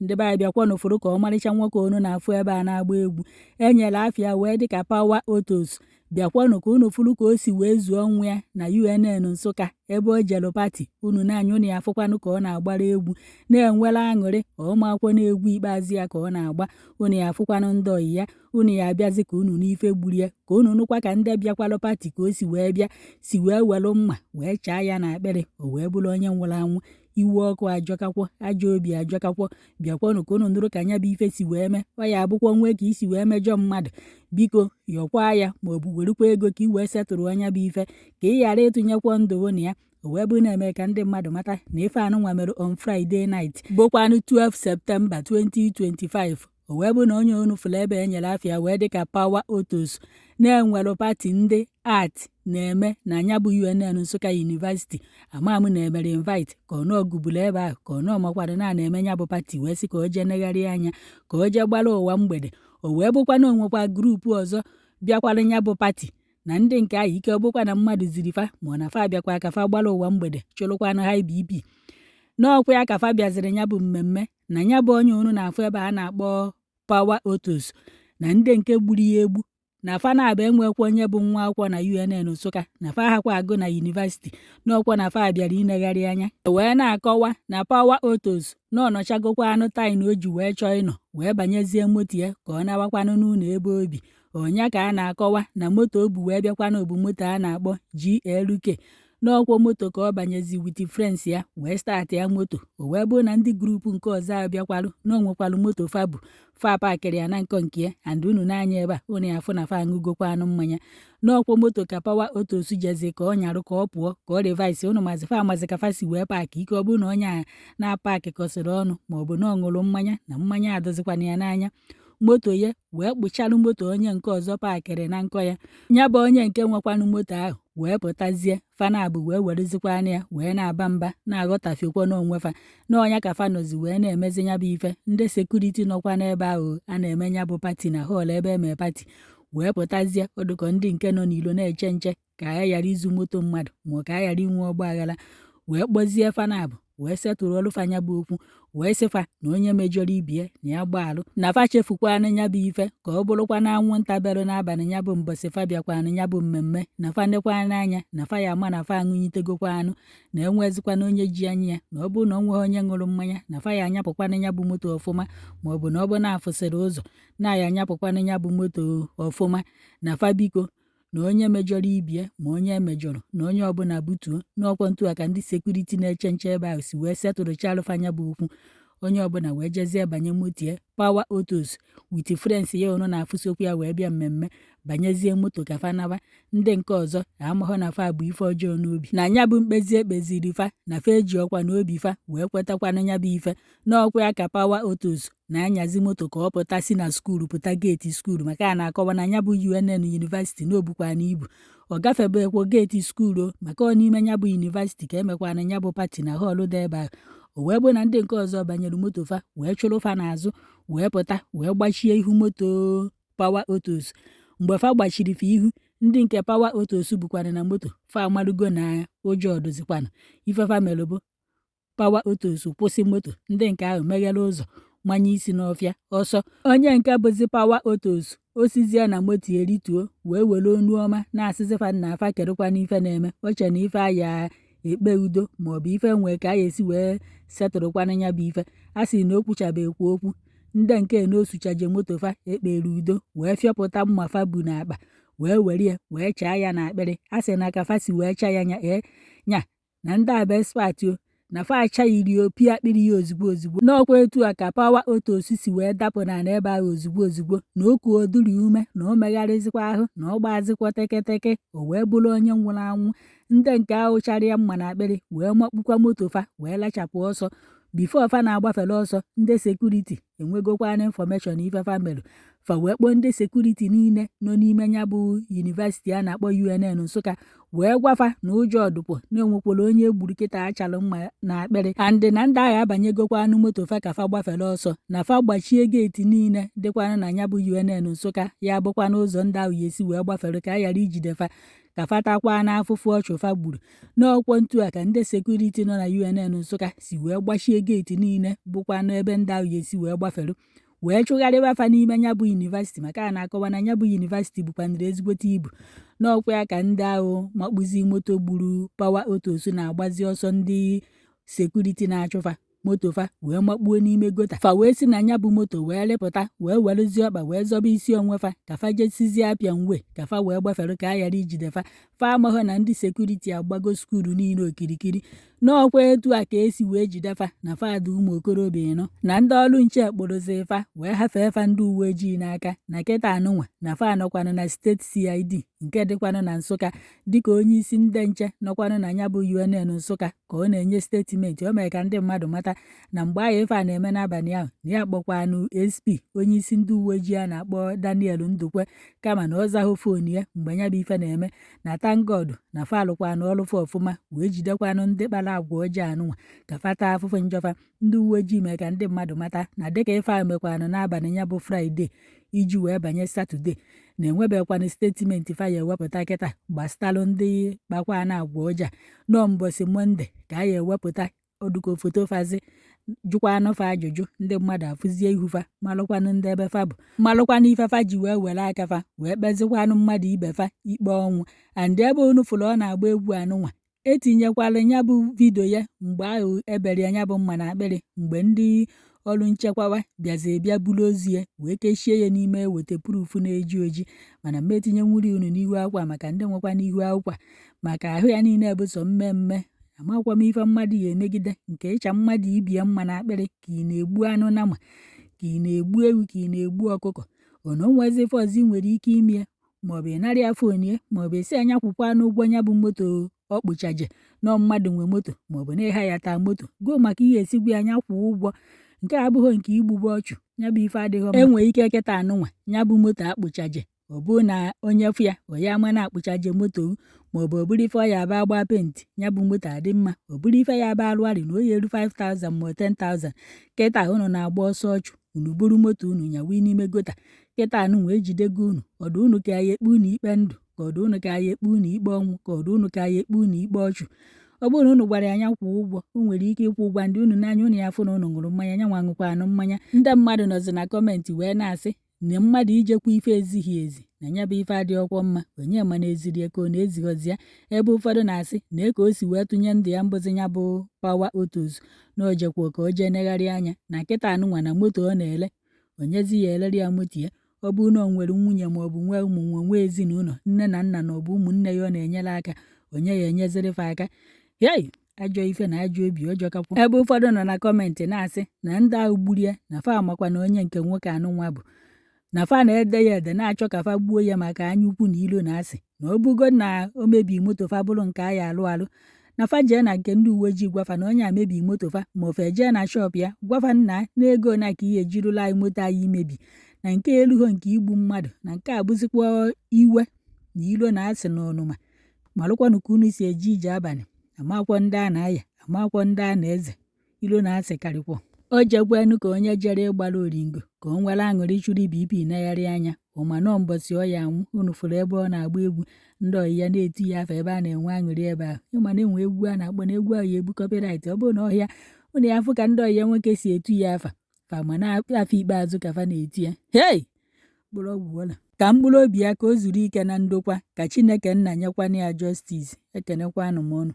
Ndị be anyị, bịakwanụ fụrụ ka ọmarịcha nwoke unu na-afụ ebe a na-agba egwu enyere afịa wee dịka Power Autos. Bịakwanụ ka unu fụrụ ka o si wee zuo ọnwụ ya na UNN Nsụka ebe o jelu party. Unu na-anya, unu ya afụkwanụ ka ọ na-agbara egwu na-enwere aṅụrị ọmakwọ na egwu ikpeazụ ya ka ọ na-agba. Unu ya afụkwanụ ndị ọyị ya. Unu ya abịazi ka unu n'ife gburu ya, ka unu nụkwa ka ndị bịakwalụ party ka o si wee bịa si wee welụ mma wee chaa ya n'akpịrị, o wee bụrụ onye nwụrụ anwụ. Iwe ọkụ ajọkakwọ, ajọ obi ajọkakwọ. Bịakwanụ ka unu nụrụ ka nya bụ ife si wee mee. Ọ ya abụkwa nwee ka isi wee mejọ mmadụ, biko yọkwa ya, maọbụ werukwa ego ka ị wee setụrụ anya bụ ife, ka ị ghara ịtụnyekwa ndụ na ya. O wee bụ na-eme ka ndị mmadụ mata na ife anụnwa mere on Friday night, bụkwanụ 12 September 2025. O wee bụ na onye unu fụrụ ebe e nyere afịa wee dịka Power Autos na-enwelụ party ndị art na-eme na anya bụ UNN Nsụka University. Ama m na-emere invite ka ọ nọgubulu ebe ahụ, ka ọ nọ makwara na na-eme ya bụ party, wee sị ka o jee negharị anya, ka o jee gbara ụwa mgbede. O wee bụkwa na onwekwa group ọzọ bịakwara ya bụ party, na ndị nke ahụ ike ọ bụkwa na mmadụ ziri fa, ma ọ na fa bịakwa ka fa gbara ụwa mgbede, chụrụkwanụ high BP n'ọkwa ya ka fa bịaziri ya bụ mmemme. Na ya bụ onye unu na-afụ ebe a na-akpọ Power Autos na ndị nke gburu ya egbu na fa na-aba enwekwa onye bụ nwa akwụkwọ na UNN Nsụka, na fa hakwa agụ na university n'ọkwa, na fa bịara inegharị anya. Wee na-akọwa na Power Autos na ọnọchagokwa anụ tain o ji wee chọọ ịnọ wee banyezie moto ya ka ọ nawakwanụ n'ụlọ ebe obi ọnya, ka a na-akọwa na moto o bu wee bịakwanụ bụ moto a na-akpọ GLK. N'ọkwọ moto ka ọ banyezi with friends ya wee start ya moto. O wee bụrụ na ndị group nke ọzọ ahụ bịakwarụ na onwekwarụ moto fa bụ fa parkịrị ya na nkọ nke ya. And unu n'anya ebe a, unu ya afụ na fa aṅụgokwa anụ mmanya. N'ọkwọ moto ka Power Autos jezi ka ọ nyarụ ka ọ pụọ ka ọ reverse. Unu mazi fa amazi ka fa si wee park ike. Ọ bụrụ na onye a na-apark kọsịrị ọnụ, maọbụ na ọ ṅụrụ mmanya na mmanya adọzikwana ya n'anya, moto ya wee kpụchalụ moto onye nke ọzọ parkịrị na nkọ ya. Ya bụ onye nke nwekwanụ moto ahụ wee pụtazie fanabụ wee werezikwanụ ya wee na-aba mba, na-aghọtafiekwa n'onwe fa n'ọnya ka fa nọzi wee na-emezi ya bụ ife. Ndị security nọkwa n'ebe ahụ a na-eme ya bụ party na hall ebe eme party wee pụtazie ọdụkọ ndị nke nọ n'ilo na-eche nche ka a ghara izu moto mmadụ, ma ọ ka a ghara inwe ọgba aghara, wee kpọzie fanabụ wee setụrụ ọrụ fa nya bụ okwu, wee sị fa na onye mejọrọ ibie na ya gbaalụ, na fa chefukwanụ ya bụ ife, ka ọ bụrụkwa na anwụnta berụ n'abalị ya bụ mbọsị fa bịakwanụ ya bụ mmemme, na fa nekwa anya na fa ya ama na fa aṅụnyitegokwa anụ, na enwezikwana onye ji anya ya, na ọ bụrụ na ọ nweghị onye ṅụrụ mmanya, na fa ya anyapụkwanụ ya bụ moto ọfụma, ma ọ bụ na ọ bụ na afụsịrị ụzọ na ya anyapụkwanụ ya bụ moto ọfụma, na fa biko, na onye mejọrọ ibie ma onye emejọrọ, na onye ọbụla butuo n'ọkwa ntu a. Ka ndị security na-eche nche ebe ahụ si wee setụrụchalụ fa nya bụ okwu, onye ọbụla wee jezie banye moto ya. Power Autos with friends ya unu na-afụsokwu ya wee bịa mmemme banyezie moto ka fa naba. Ndị nke ọzọ amahụ na fa bụ ife ọjọọ n'obi na nya bụ mkpezi ekpeziri fa, na fa eji ọkwa n'obi fa wee kwetakwanụ nya bụ ife n'ọkwa ya. Ka Power Autos na-anyazi moto ka ọ pụta si na school pụta, gate school, maka a na-akọwa na ya bụ UNN University na obukwa na ibu ọ gafebekwa gate school o, maka ọ n'ime ya bụ university ka emekwana ya bụ party na hall dị ebe ahụ. O wee bụ na ndị nke ọzọ banyere moto fa wee chụrụ fa n'azụ wee pụta wee gbachie ihu moto Power Autos. Mgbe fa gbachiri fa ihu, ndị nke Power Autos bukwana na moto fa amarugo na ụjọ dozikwana ife fa mere bụ Power Autos kwụsị moto, ndị nke ahụ meghere ụzọ manye isi n'ọfịa ọsọ. Onye nke bụzi Power Autos osizie na moto erituo wee were onu ọma na-asịzi fa na afa kedụkwa n'ife na-eme oche, na ife aya ekpe udo, maọbụ ife nwee ka a esi wee setụrụkwana ya bụ ife. A sị na o kwuchabekwa okwu, ndị nke na osuchaje moto fa ekpere udo wee fịọpụta mma fa bu n'akpa wee were ya wee chaa ya n'akpịrị. A sị na ka fa si wee chaa ya nya ee nya na ndị a bụ expert o, na fa achaghịrị opi akpịrị ya ozugbo ozugbo. N'ọkwa etu a ka Power Autos si wee dapụ n'ala ebe ahụ ozugbo ozugbo, na oku oduri ume na o megharịzikwa ahụ na ọ gbazikwa teketeke, o wee bụrụ onye nwụrụ anwụ. Ndị nke ahụ chara ya mma na akpịrị wee makpukwa moto fa wee lachapụ ọsọ. Before fa na-agbafere ọsọ, ndị security Enwegokwana information ife fa merụ, fa wee kpọọ ndị security niile nọ n'ime ya bụ university a na-akpọ UNN Nsụka, wee gwa fa na ụjọ ọdụpụ na enwekwara onye egburu kịta achalụ mma na akpịrị, and na ndị agha abanyegokwanụ moto fa ka fa gbafere ọsọ, na fa gbachie gate niile dịkwanụ na ya bụ UNN Nsụka, ya bụkwanụ ụzọ ndị ahụ ya esi wee gbafere ka a ghara ijide fa, ka fa takwa n'afụfụ ọchụ fa gburu. N'ọkwọ ntu a ka ndị security nọ na UNN Nsụka si wee gbachie gate niile bụkwanụ ebe ndị ahụ ya esi wee gbafere, wee chụgharịba fa n'ime ya bụ university, maka a na-akọwa na ya bụ university bụkwanụrụ ezigbote ibu. N'ọkwa ya ka ndị ahụ makpuzi moto gburu Power Autos na-agbazi ọsọ, ndị security na-achụfa moto fa wee makpuo n'ime gutter, fa wee si na ya bụ moto wee rịpụta, wee werezie ọkpa wee zọba isi onwe fa ka fa jesizie Appian Way ka fa wee gbafere ka a ghara ijide fa. Fa amaghị na ndị security agbago school niile okirikiri. N'ọkwa etu a ka esi wee jide fa na fa dị ụmụ okorobịa 4, na ndị ọrụ nche kpụrụzi fa wee hafee fa ndị uwe ojii n'aka, na kịta anụnwa na fa nọkwanụ na steeti CID nke dịkwanụ na Nsụka. Dịka onye isi ndị nche nọkwanụ na ya bụ UNN Nsụka ka ọ na-enye statement, o mere ka ndị mmadụ mata na mgbe ahụ ife a na-eme n'abalị ahụ, na ya kpọkwanụ SP, onye isi ndị uwe ojii a na-akpọ Daniel Ndukwe, kama na ọ zaghị phone ya mgbe ya bụ ife na-eme, na thank God na fa alụkwanụ ọrụ fa ọfụma wee jidekwanụ ndị kpara agwa ọjọọ anụnwa ka fa taa afụfụ njọfa. Ndị uwe ojii mere ka ndị mmadụ mata na dịka ife a mekwanụ n'abalị ya bụ Friday iji wee banye Saturday, na enwebekwanụ statement fa ya ewepụta kịta gbasatalụ ndị kpakwana agwa ọjọọ. Nọọ mbọsị Monday ka a ya ewepụta ọdụko foto fazi, jụkwanụ fa ajụjụ, ndị mmadụ afụzie ihu fa, malụkwanụ ndị ebe fa bụ, malụkwanụ ife fa ji wee were aka fa wee kpezikwanụ mmadụ ibe fa ikpe ọnwụ. And ebe unu fụrụ ọ na-agba egwu anụnwa, etinyekwala ya bụ video ya mgbe ahụ ebere ya bụ mma na akpịrị, mgbe ndị ọrụ nchekwawa bịazi bịa buru ozu ya wee kechie ya n'ime waterproof na-eji oji. Mana mma etinye nwuri unu n'ihu akwụkwọ maka ndị nwekwa n'ihu akwụkwọ, maka ahụ ya niile bụ sọ mmemme. Amakwa m ife mmadụ ya emegide nke ịcha mmadụ ibie mma na akpịrị, ka ị na-egbu anụ nama, ka ị na-egbu ewu, ka ị na-egbu ọkụkọ. Ona onwezi ife ọzọ ị nwere ike ime ya, maọbụ ị nara ya phone ya, maọbụ isi anya kwụkwa n'ụgwọ ya bụ moto ọ kpụchaje nọ mmadụ nwe moto, maọbụ na ịha ya taa moto go maka ihe esigwu ya anya kwụọ ụgwọ. Nke a abụghị nke igbugbo ọchụ, ya bụ ife adịghị mma. Enwee ike kịta anụnwa ya bụ moto akpụchaje, ọ bụ na onye fụ ya ọ ya ama na akpụchaje moto, maọbụ ọ bụrụ ife ọ ya aba agba paint ya bụ moto adị mma, ọ bụrụ ife ya aba alụarị na o ya eru 5000 ma 10,000. Kịta unu na-agba ọsọ ọchụ, unu buru moto unu nyawi n'ime gutter. Kịta anụnwa ejidego unu, ọdụ unu ka ya ekpe unu ikpe ndụ, ka ọdụ unu ka ya ekpe unu ikpe ọnwụ, ka ọdụ unu ka ya ekpe unu ikpe ọchụ. Ọ bụrụ na unu gwara ya anya kwụọ ụgwọ, o nwere ike ịkwụ ụgwọ. Ndị unu n'anya unu ya afụ na unu ṅụrụ mmanya, nyanwa ṅụkwanụ mmanya. Ndị mmadụ nọzi na comment wee na-asị na mmadụ ijekwa ife ezighi ezi na ya bụ ife adịghịkwa mma, onye ma na eziri ya ka ọ na-ezighozi ya. Ebe ụfọdụ na-asị na ka o si wee tụnye ndụ ya mbụzi ya bụ Power Autos, na o jekwa ka o jee negharị anya na kịta anụnwa na moto ọ na-ele, onyezi ya elere ya moto ya. Ọ bụrụ na ọ nwere nwunye maọbụ nwee ụmụ nwe nwee ezinụlọ, nne na nna na ọ bụ ụmụnne ya ọ na-enyere aka, onye ya enyeziri fa aka? Hei, ajọ ife na ajọ obi ọjọọ kakwa. Ebe ụfọdụ nọ na comment na-asị na ndị ahụ gburu ya na fa amakwa na onye nke nwoke anụnwa bụ na fa na-ede ya ede na-achọ ka fa gbuo ya maka anya ukwu na ilo, na asị na ọ bụgo na o mebi moto fa bụrụ nke a ya alụ alụ, na fa jee na nke ndị uwe ojii gwafa na onye a mebi moto fa, ma ofe jee na shop ya gwafa nna na ego na ka ihe ejirula anyị moto anyị imebi, na nke elugo nke igbu mmadụ, na nke a bụzikwa iwe na ilo na asị na ọnụma. Malụkwanụ ka unu si eje ije abalị, amakwọ ndị a na-aya, amakwọ ndị a na-eze ilo na asị karịkwọ. O jekwenu ka onye jere ịgbara oringo ka o nwere aṅụrị chụrụ BP negharị anya ụma nọ mbọsị ọ ya anwụ. Unu fụrụ ebe ọ na-agba egwu, ndị ọyị ya na-etu ya afa ebe a na-enwe aṅụrị ebe ahụ. Ịma na enwe egwu a na-akpọ na egwu ahụ ya ebu copyright. Ọ bụrụ na ọhịa unu ya afụ ka ndị ọyị ya nwoke si etu ya afa fa, ma na afọ ikpeazụ ka fa na-etu ya. Hei, mkpụrụ ọgwụ ọla ka mkpụrụ obi ya ka o zuru ike na ndokwa, ka Chineke nna nyekwana ya justice. Ekenekwanụ m unu.